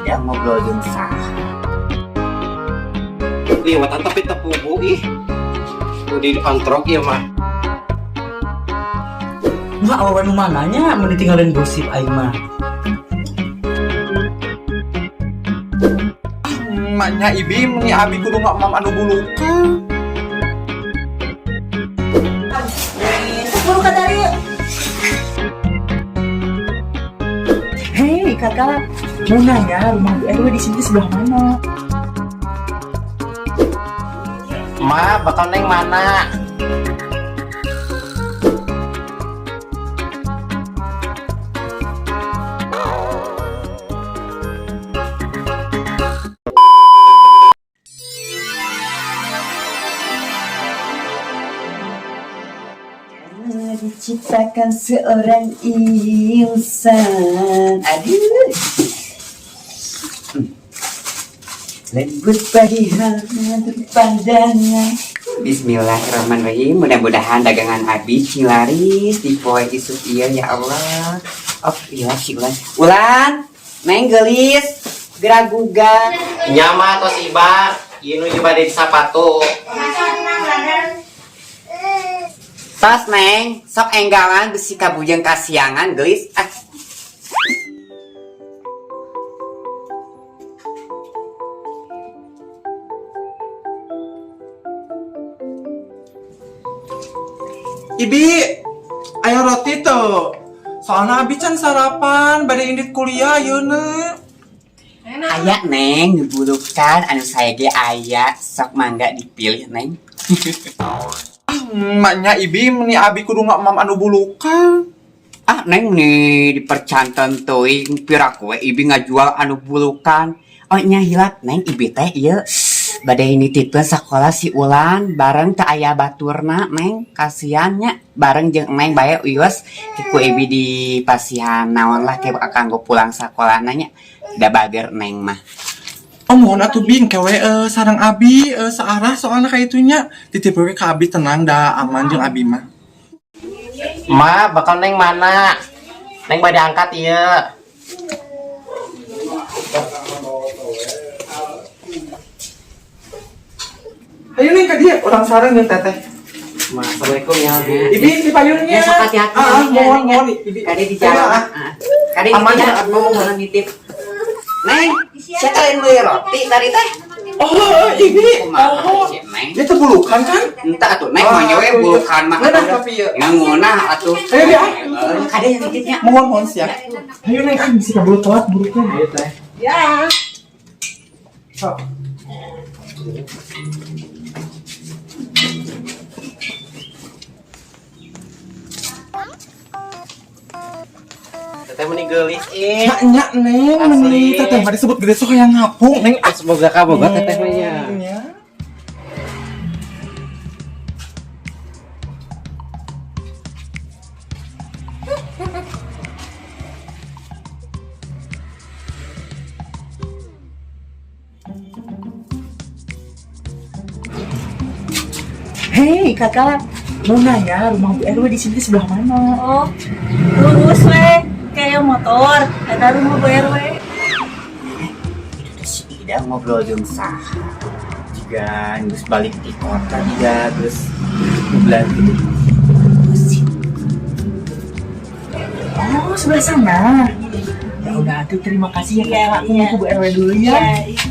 Ida ngobrol jeung saha? Liwatan tapi tepugu ih. Udah diantrok ieu mah. Wah, awewe nu mananya mun ditinggalin gosip aing mah. Maknya Ibi meni abi kudu ngamam anu bulukan. Buru ka dari. Hei kakak, mau nanya rumah Bu RW di sini sebelah mana? Ma, bakal neng mana? Diciptakan seorang insan. Aduh. Lembut pagi harum pandangan. Bismillahirrahmanirrahim. Mudah-mudahan dagangan abi cing laris di poe isuk ieu, ya Allah. Oh iya, si Ulan. Ulan, Neng geulis, geraguga. Nyama tos iba, ieu nu bade di sapatu. Tos Neng, sok enggalan besi kabujeng kasiangan geulis. Ah. Ibi, ayo roti tuh. Soalnya abi can sarapan, bade indit kuliah ayeuna. Aya Neng, dibulukan anu saya ge aya, sok mangga dipilih Neng. Maknya Ibi meni abi kudu ngamam anu bulukan. Ah Neng nih dipercanten teuing piraku we Ibi ngajual anu bulukan. Oh nya hilap Neng, Ibi teh ieu bade nitipkeun sakola si Ulan bareng teu aya baturna Neng, kasihan nya bareng jeung Neng bae wios ku Ibi di pasihan naon lah ke kanggo pulang sakolana nya da bager Neng mah. Oh mohon atuh bing kewe sarang abi searah soalnya kayak itunya titip we ka abi tenang da aman jeung abi mah. Ma, bakal neng mana? Neng bade angkat ieu. Ayo Neng ka dieu urang sareng jeung teteh. Ma, assalamualaikum ya Abi. Ibi di payunnya. Ya, sok hati-hati, Ah, Neng, ya, mohon Neng, ya. mohon Ibi. Kade di Ayo, jalan. ah. Ah. Kade Aman di ya, jalan ngomong nitip. Neng, siapa kalian beli roti tadi teh? Oh, Ibi. Kumaha Oh, sih, Neng? dia teh bulukan kan? Entah atuh Neng mah nyewe bulukan mah. Ngeunah tapi ya. Ngeunah atuh. Ayo dia. Kade yang nitipnya. Mohon mohon siap. Ayo Neng ah bisa kabur telat buruknya. Ayo teh. Ya. Sok. Teteh meni geulis ih. Nya Neng meni Asli. teteh mah disebut gede sok hayang ngapung Neng. Ah, Semoga kaboga teteh mah nya. nya. Hei kakak, mau nanya rumah Bu RW di sini sebelah mana? Oh, lurus we kayak motor, eta rumah Bu RW. Itu tuh si Ida ngobrol jeung saha. Jiga geus balik di kota jiga geus bulan gitu. Gosip. Oh, sebelah sana. Ya udah tuh terima kasih ya Iya, kakak. Aku mau iya. ke Bu RW dulu ya. Iya, iya.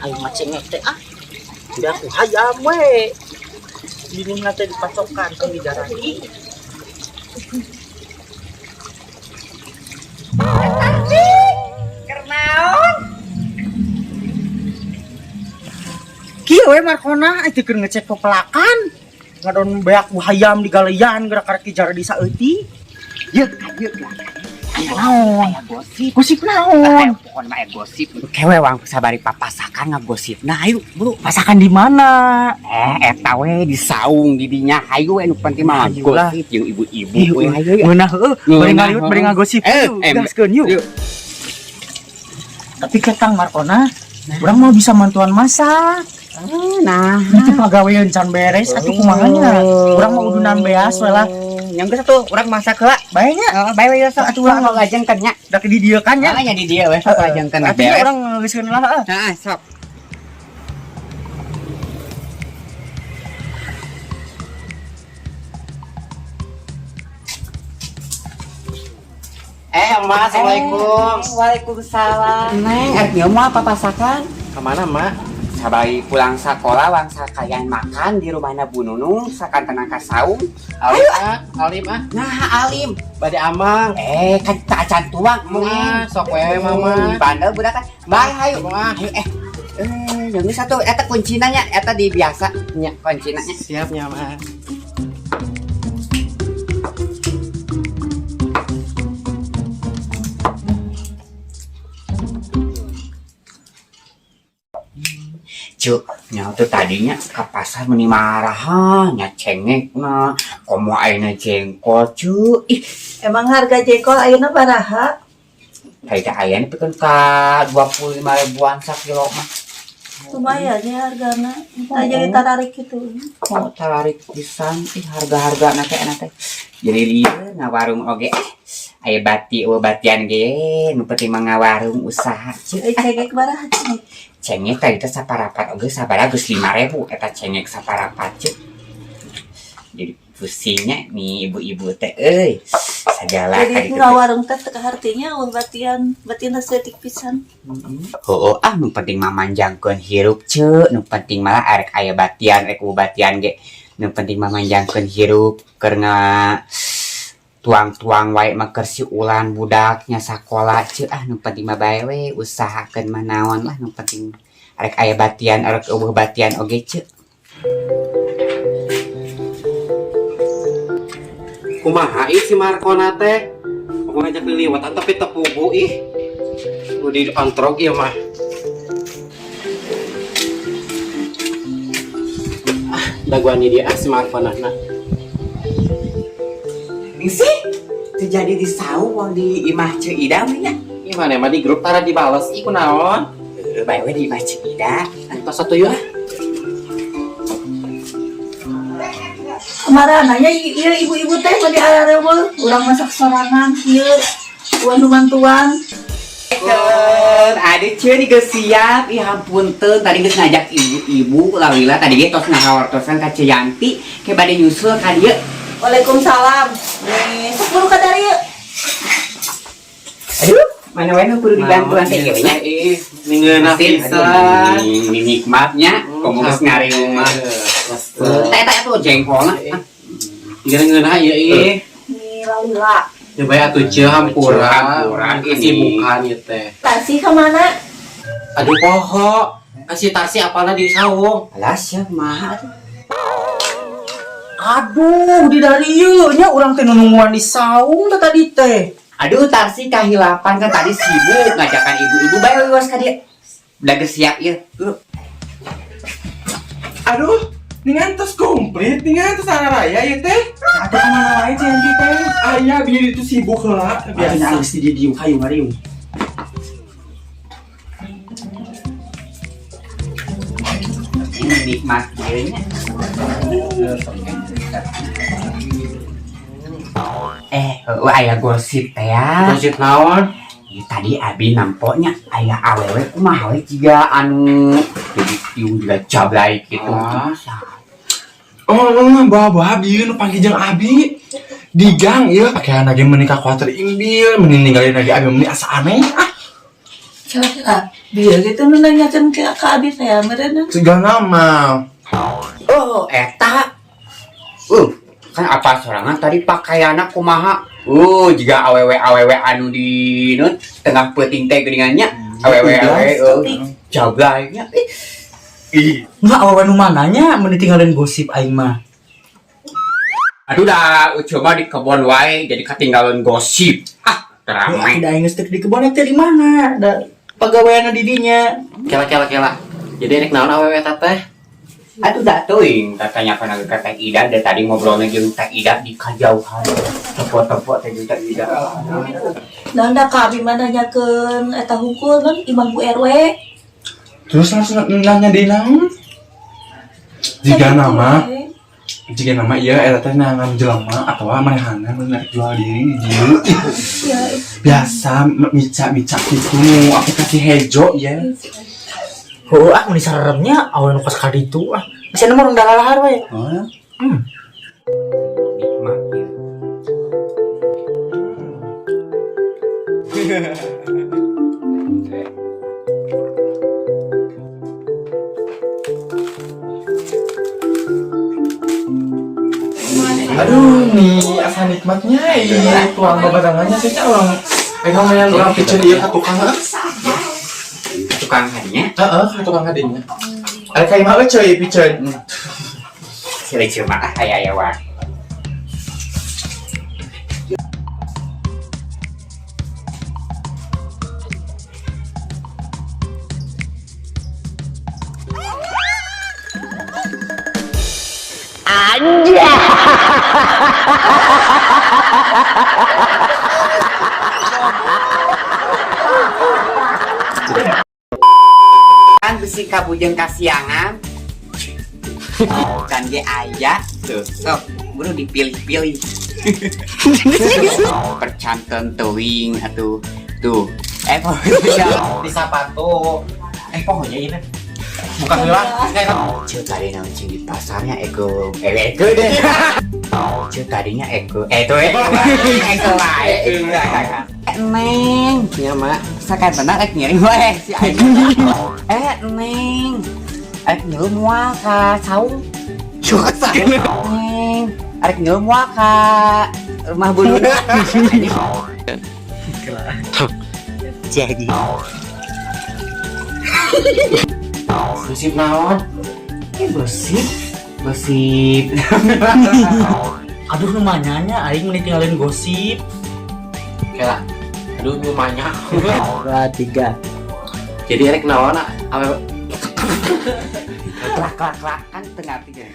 Ayo macengek teh ah. Udah aku hayam we. Bingung teh dipacokan ke darah. Kernaon? Kieu we Markona itu keur ngecek pepelakan. Ngadon beak hayam di galeyan gerak karek kijar di saeutik. Yeuh, ayo lah. Aya naon? Aya gosip. Gosip naon? Ayo pokona mah aya gosip. Kewe wang sabari papasakan ngagosipna hayu bro. Pasakan di mana? Eta we di saung di dinya hayu we nu penting mah Hayu lah. gosip jeung ibu-ibu Ih, we hayu ya. Ngeunah heueuh, bari Ngeunah, ngaliwet bari heuh. ngagosip. Eh, Yuk, eh, gaskeun yuk. yuk. Tapi ketang Markona, urang mau bisa mantuan masak. Nah, Itu pagawean can beres atuh kumaha nya. Urang mah udunan beas we lah. Yang geus atuh urang masak heula. Bae nya. Heeh, bae we sok atuh urang lajengkeun nya. Da di dieu kan nya. Nya nya di dieu we sok lajengkeun Atuh beres. urang geuskeun lah heeh. Heeh, sok. Emak, assalamualaikum. Waalaikumsalam. Neng, arek nyeum apa pasakan? Kemana, Mak? Sabari pulang sekolah wangsa kalian makan di rumahna Bu Nunung sakantenan ka saung. Alim ah, alim ah. Nah, alim. Bade amang. Kan tak acan tuang, Mah, Neng. sok we mama. Bandel budak kan. Bye, hayu. Mah. Ayo yang ini satu eta kuncina nya, eta di biasa nya kuncina nya. Siap nya, Mak. Cuk, nya tuh tadinya ke pasar meni marahan, nya cengek na, komo ayeuna jengkol, cuk. Ih, Emang harga jengkol ayeuna baraha? tadi teh ayana pikeun ka 25 ribuan sakilo mah. Lumayan ya hargana. Tah jadi tararik gitu. Oh, tarik pisan ih harga-harga na teh enak teh. Jadi lieu ngawarung oge. Aya bati eueuh batian ge, nu penting mah ngawarung usaha cuk. Cengek baraha cengek. Cengek tadi teh saparapat oge sabaraha geus 5.000 eta cengek saparapat cuk. Jadi pusingnya nih ibu-ibu teh euy. Sagala Jadi kali itu. ngawarung teh teu hartinya eueuh batian, batian saeutik pisan. Heueuh ah nu penting mah manjangkeun hirup ceu, nu penting malah arek aya batian rek batian ge. Nu penting mah manjangkeun hirup keur nga tuang-tuang wae mah keur si ulan budaknya sakola ceu ah nu penting mah bae we usahakeun mah naon lah nu penting arek aya batian arek eueuh batian oge ceu. Kumaha ih si Markona teh? Aku ngajak liliwatan tapi teu pugu ih. Udah di ontrog ieu mah. Ah, daguan dia ah si Markona nah. Sih, terjadi di saung di imah Ceu Ida mah nya. Ih mana mah di grup tara dibales ih kunaon? Bae we di imah Ceu Ida. Entos atuh yeuh ah. Kemarin nanya ieu ibu-ibu teh bade arareuweung, urang masak sorangan kieu. Uang nu bantuan. Aduh Ceu nih geus siap, ih hampunten tadi geus ngajak ibu-ibu lawila tadi ge tos ngahawartosan ka Ceu Yanti ke bade nyusul ka dieu. Waalaikumsalam. Nih, sok buru ka dieu. Aduh, mana wae nu kudu dibantuan teh ieu nya. Ih, ningeunah pisan. Ini nikmatnya, komo geus ngariung mah. Teh teh tuh jengkolna. Ngeunah ieu ih. Nih lawila. Ya bae atuh Ceu hampura. Hampura, ini. Kesibukan ieu teh. Tarsi ka mana? Aduh poho. Si Tarsi apalna di saung. Alah sia kumaha atuh. Aduh, di dari ieu nya urang teh nungguan di saung teh tadi teh. Aduh, Tarsi kahilapan kan tadi sibuk ngajakan ibu-ibu bae wios ka dieu. Udah geus siap ieu. Aduh, ningan tos komplit, ningan tos raya ieu teh. Atuh ka mana wae Ceu Yanti teh? Aya bieu itu sibuk heula Biasa biasa. geus di dieu hayu ngariung. Ini nikmat ieu nya. Heueuh aya gosip teh ya. Gosip naon? Ieu tadi abi nampoknya aya awewe kumaha we jiga anu jadi tiung juga jablay gitu. Ah. Oh, bawa-bawa abi nu panggil jeung abi. Di gang ieu kayak lagi menikah kuatir imbil, meni ninggalin lagi abi meni asa aneh ah. Kira-kira bieu gitu nu nanyakeun ka abi teh meureun. Segala nama. Oh, eta. Kan apa sorangan tadi pakaianna kumaha? Jiga awewe-awewe anu di nun tengah peuting teh geuningan nya. Awewe awewe jablay nya. Ih, Enggak awewe nu mananya meni tinggalin gosip aing mah. Aduh dah, uceu mah di kebon wae jadi ketinggalan gosip. Ah, teramai. Da aing geus di kebon teh di mana? Da pagaweanna di dinya. Kela kela kela. Jadi rek naon awewe eta teh? Aduh dah teuing katanya kana ke Teh Ida dari tadi ngobrolnya jeung Teh Ida di kajauhan. Tepo-tepo teh jeung Teh Ida. Nah, da ka abi mah nanyakeun eta hungkul kan imah Bu RW. Terus langsung nanya di naon? Jika nama iya eta teh neangan jelema atawa manehna nu rek jual diri di dieu. Ya. Biasa mica-mica gitu aplikasi hejo ya. Oh, ah meni seremnya awewe nu kos ka ditu ah. Bisa mah urang dalalahar we. Oh. Nikmat ya. Aduh nih asa nikmatnya iya tuang babatangannya sih orang lumayan orang piceun ieu ka tukang ah. Tukang hadinya. Heeh, ka tukang hadinya. Ada ka imah euy piceun. Sila cuma ah aya aya wa. Kan besi kabujeng kasiangan kan ge aya tuh sok buru dipilih-pilih percanten teuing atuh tuh pokoknya Di sepatu. Pokoknya ini. Bukan heula. Ceu tadi naon cing di pasarnya eko eko deh ceu tadinya eko tuh eko eko wae neng Ya, Mak. sakan benar rek ngiring wae si aing neng arek ngeuleuh moal ka saung neng arek ngeuleuh moal ka rumah buluna. Jadi Gosip naon? Gosip gosip. Aduh nu manyanya aing meni tinggalin gosip. Kela. Aduh, rumahnya. Dua, tiga. Jadi erek naon ah? Awe Klak klak klak kan tengah tiga.